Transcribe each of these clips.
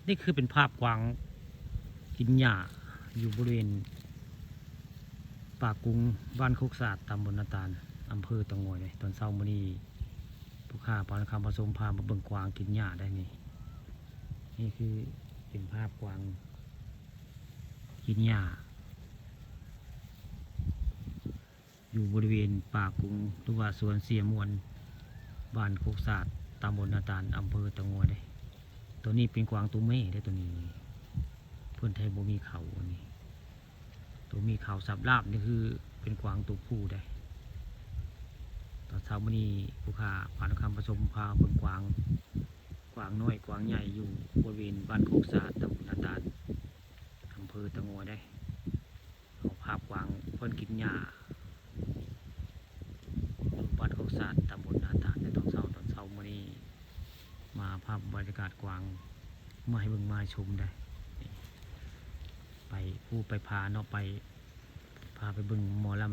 ນີ້ຄືເປັນພາບກວາງກິນຫຍ້າຢູ່ບໍລິເວນປ່າກຸງ ບ້ານໂຄກສະອາດ ຕຳບົນນາຕານ ອຳເພີຕະງົວເດ້. ຕອນເຊົ້າມື້ນີ້ ຜູ້ຂ້າ ປານຄຳ ປະສົມ ພາມາເບິ່ງກວາງກິນຫຍ້າໄດ້ນີ້. ນີ້ຄືເປັນພາບກວາງກິນຫຍ້າ ຢູ່ບໍລິເວນປ່າກຸງ ຫຼືວ່າສວນເຊຍມ່ວນ ບ້ານໂຄກສະອາດ ຕຳບົນນາຕານ ອຳເພີຕະງົວເດ້. ໂຕນີ້ເປັນກວາງໂຕແມ່ເດ້ ໂຕນີ້ ເພິ່ນໄທບໍ່ມີເຂົາ ອັນນີ້ ໂຕມີເຂົາສັບລາບນີ້ຄືເປັນກວາງໂຕຜູ້ເດ້. ຕອນເຊົ້າມື້ນີ້ ຜູ້ຂ້າ ປານຄຳ ປະສົມ ພາເບິ່ງກວາງ ກວາງນ້ອຍກວາງໃຫຍ່ ຢູ່ບໍລິເວນບ້ານໂຄກສະອາດ ຕຳບົນນາຕານ ອຳເພີຕະງົວເດ້. ເອົາພາບກວາງເພິ່ນກິນຫຍ້າຢູ່ບ້ານໂຄກສະອາດ ຕຳບົນນາຕານ ໃນຕອນເຊົ້າ ຕອນເຊົ້າມື້ນີ້ ມາພາບບັນຍາກາດກວາງມາໃຫ້ເບິ່ງມາໃຫ້ຊົມໄດ໋. ໄປພູໄປຜາເນາະ ໄປ ພາໄປເບິ່ງໝໍລຳ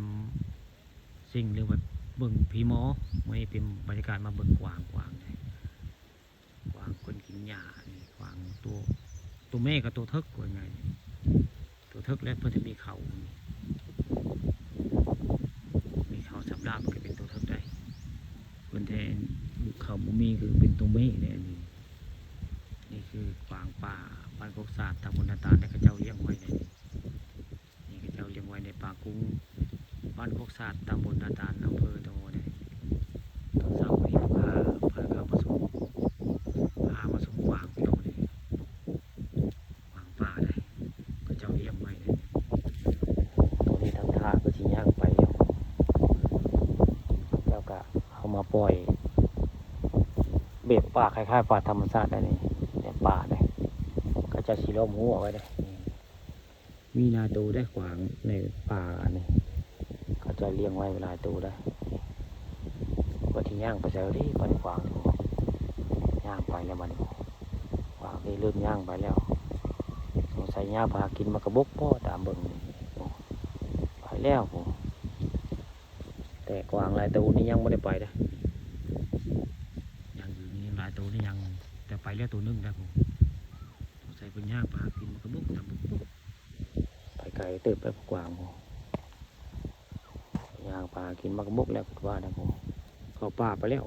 ຊິງ ຫຼືວ່າເບິ່ງຜີໝໍ. ມື້ນີ້ເປັນບັນຍາກາດມາເບິ່ງກວາງ ກວາງໄດ໋. ກວາງເພິ່ນກິນຫຍ້ານີ້ ກວາງໂຕ ໂຕແມ່ກໍໂຕເຖິກ ວ່າງ່າຍ ໂຕເຖິກ ແລະເພິ່ນຈະມີເຂົາ ມີເຂົາສຳລາບ ມັນກໍເປັນໂຕເຖິກໄດ໋. ເພິ່ນແທ້ລູກເຂົາບໍ່ມີ ຄືເປັນໂຕແມ່ເດ້ ອັນນີ້. ນີ້ຄືກວາງປ່າ ບ້ານໂຄກສະອາດ ຕຳບົນນາຕານ ແລະເຂົາເຈົ້າລ້ຽງໄວ້ໃນນີ້. ນີ້ເຂົາເຈົ້າລ້ຽງໄວ້ໃນປ່າກຸງ ບ້ານໂຄກສະອາດ ຕຳບົນນາຕານ ອຳເພີຕະງົວເດ້. ຕອນເຊົ້ານີ້ ພາ ພາເຂົ້າມາຊົມ ພາມາຊົມກວາງພີ່ນ້ອງເດ້. ກວາງປ່າເດ້ ເຂົາເຈົ້າລ້ຽງໄວ້ເດ້. ໂຕນີ້ທຳທ່າຄືຊິຍ່າງໄປຢູ່ ເຂົາເຈົ້າກະເອົາມາປ່ອຍ ແບບປ່າ ຄ້າຍໆປ່າທຳມະຊາດໄດ໋ນີ້ ແບບປ່າເດ້ ເຂົາເຈົ້າຊິລ້ອມຮົ້ວໄວ້ເດ້. ມີຫຼາຍໂຕເດ້ ກວາງໃນປ່ານີ້ ເຂົາເຈົ້າລ້ຽງໄວ້ຫຼາຍໂຕເດ້. ບັດນີ້ຍ່າງໄປໃສເດ້ ບັດນີ້ກວາງນີ້ ຍ່າງໄປແລ້ວບັດນີ້ ກວາງນີ້ເລີ່ມຍ່າງໄປແລ້ວ. ສົງໄສຍ່າງໄປຫາກິນໝາກກະບົກບໍ ຕາມເບິ່ງນີ້ ໄປແລ້ວພຸ້ນ. ແຕ່ກວາງຫຼາຍໂຕນີ້ຍັງບໍ່ໄດ້ໄປເດ້ ຍັງຢູ່ນີ້ ຍັງຫຼາຍໂຕນີ້ຍັງ ແຕ່ໄປແລ້ວໂຕໜຶ່ງໄດ໋ພຸ້ນ. ສົງໄສເພິ່ນຍ່າງໄປຫາກິນໝາກກະບົກ ຕາມເບິ່ງ ໄປໄກເຕີບໄດ໋ ພວກກວາງ ຍ່າງໄປຫາກິນໝາກກະບົກແລ້ວ ຄິດວ່ານະ ເຂົ້າປ່າໄປແລ້ວ.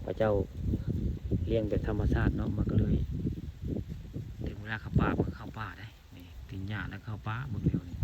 ເຂົາເຈົ້າລ້ຽງແບບທຳມະຊາດເນາະ ມັນກໍເລີຍ ເຖິງເວລາເຂົ້າປ່າ ມັນກໍເຂົ້າປ່າໄດ໋. ນີ້ ກິນຫຍ້າແລ້ວເຂົ້າປ່າ ເບິ່ງແລ້ວນີ້